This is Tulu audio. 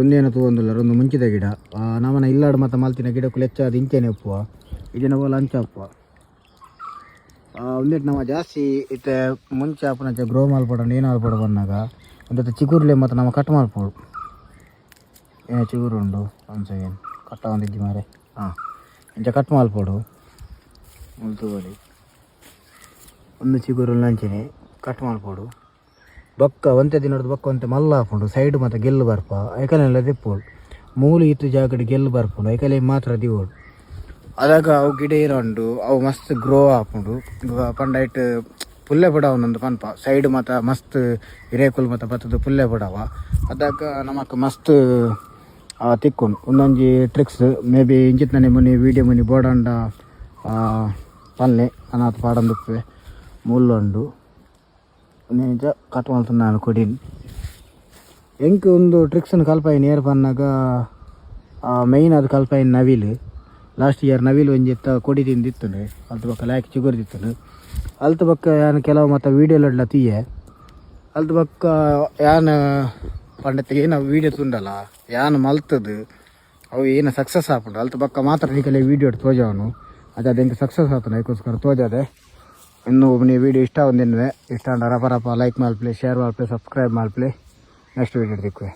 ಒಂದೇನ ತೂವೊಂದುಲ್ಲೆರ್ ಉಂದು ಮುಂಚಿದ ಗಿಡ. ನಮನ ಇಲ್ಲಡ್ ಮಾತ ಮಲ್ತಿನ ಗಿಡಕ್ಕುಲು ಹೆಚ್ಚಾದ್ ಇಂಚೆನೆ ಉಪ್ಪುವ. ಇಜಿಂಡ ಓಲ ಅಂಚ ಉಪ್ಪುವ. ಉಂದೆಟ್ ನಮ ಜಾಸ್ತಿ ಇತ್ತೆ ಮುಂಚೆ ಆಪುನಂಚ ಗ್ರೋ ಮಲ್ಪೊಡ ಏನ್ ಮಲ್ಪೊಡು ಪನ್ನಗ ಉಂದೆತ ಚಿಗುರ್ಲೆ ಮಾತ ನಮ ಕಟ್ ಮಲ್ಪೊಡು. ಏ ಚಿಗುರು ಉಂಡು. ಒಂದ್ ಸೆಕೆಂಡ್, ಕಟ್ ಆವೊಂದಿಜ್ಜಿ ಮಾರೆ. ಹಾಂ, ಇಂಚ ಕಟ್ ಮಲ್ಪೊಡು. ಮುಲ್ ತೂವೊಲಿ, ಒಂದು ಚಿಗುರು ಅಂಚೆನೆ ಕಟ್ ಮಲ್ಪೊಡು. ಬೊಕ್ಕ ಒಂತೆ ದಿನೊಡ್ದು ಬೊಕ್ಕ ಒಂತೆ ಮಲ್ಲ ಆಪುಂಡು. ಸೈಡ್ ಮಾತ ಗೆಲ್ಲು ಬರ್ಪ, ಐಕಲೆಲ್ಲ ದೆಪ್ಪೊಡು. ಮೂಲು ಇತ್ತು ಜಾಗಡ್ ಗೆಲ್ಲು ಬರ್ಪುಂಡು, ಐಕಲೆ ಮಾತ್ರ ದಿವೊಡು. ಅದಾಗ ಅವು ಗಿಡ ಇರೋಂಡು, ಅವು ಮಸ್ತ್ ಗ್ರೋ ಆಪುಂಡು. ಪಂಡ ಐಟ್ ಪುಲ್ಲೆ ಪುಡಾವುನಂದು ಪನ್ಪ. ಸೈಡ್ ಮಾತ ಮಸ್ತ್ ಇರೇಕುಲು ಮಾತ ಬತ್ತದು ಪುಲ್ಲೆ ಪುಡವ. ಅದಾಗ ನಮಕ್ ಮಸ್ತ್ ತಿಕ್ಕುಂಡು. ಒಂದೊಂಜಿ ಟ್ರಿಕ್ಸ್. ಮೇ ಬಿ ಇಂಚಿತ್ತನೆ ಮುನಿ ವೀಡಿಯೋ ಮುನಿ ಬೋಡಂಡ ಪನ್ಲೆ, ಅನಾಥ ಪಾಡೊಂದುಪ್ಪೆ. ಮುಲ್ಲುಂಡು. ನಿಜ ಕಟ್ ಮಲ್ತುಂಡು ಕೊಡಿನ್. ಎಂಕ್ ಒಂದು ಟ್ರಿಕ್ಸ್ನ್ ಕಲ್ಪಾಯಿನ ಏರ್ ಪನ್ನಗ, ಮೈನ್ ಅದು ಕಲ್ಪಾಯಿನ ನವಿಲ್. ಲಾಸ್ಟ್ ಇಯರ್ ನವಿಲ್ ಒಂಜಿ ಇತ್ತ ಕೊಡಿ ತಿಂದಿತ್ತುಂಡು. ಅಲ್ತ ಬೊಕ್ಕ ಲಾಯ್ಕ್ ಚಿಗುರ್ದಿತ್ತುಂಡು. ಅಲ್ತ ಬೊಕ್ಕ ಯಾನ್ ಕೆಲವು ಮತ್ತ ವೀಡಿಯೋಲೆಡ್ಲ ತೂಯೆ. ಅಲ್ತ ಬೊಕ್ಕ ಯಾನ್ ಪಂಡತ್ತೆ ಏನ ವೀಡಿಯೋ ತುಂಡಲ್ಲ, ಯಾನ್ ಮಲ್ತದು ಅವು ಏನ ಸಕ್ಸಸ್ ಆಪುಂಡು, ಅಲ್ತ ಬೊಕ್ಕ ಮಾತ್ರ ನಿಕಲೆ ವೀಡಿಯೋ ತೋಜಾವನು. ಅದು ಅದು ಎಂಕ್ ಸಕ್ಸಸ್ ಆತುಂಡು, ಅದಕ್ಕೋಸ್ಕರ ತೋಜಾದೆ. ಇನ್ನು ನೀವು ವೀಡಿಯೋ ಇಷ್ಟ ಒಂದಿನ್ವೆ. ಇಷ್ಟ ಆಂಡ ರಪ ರಪ ಲೈಕ್ ಮಲ್ಪಲೆ, ಶೇರ್ ಮಲ್ಪಲೆ, ಸಬ್ಸ್ಕ್ರೈಬ್ ಮಲ್ಪಲೆ. Next video ತಿಕ್ಕುವೆ.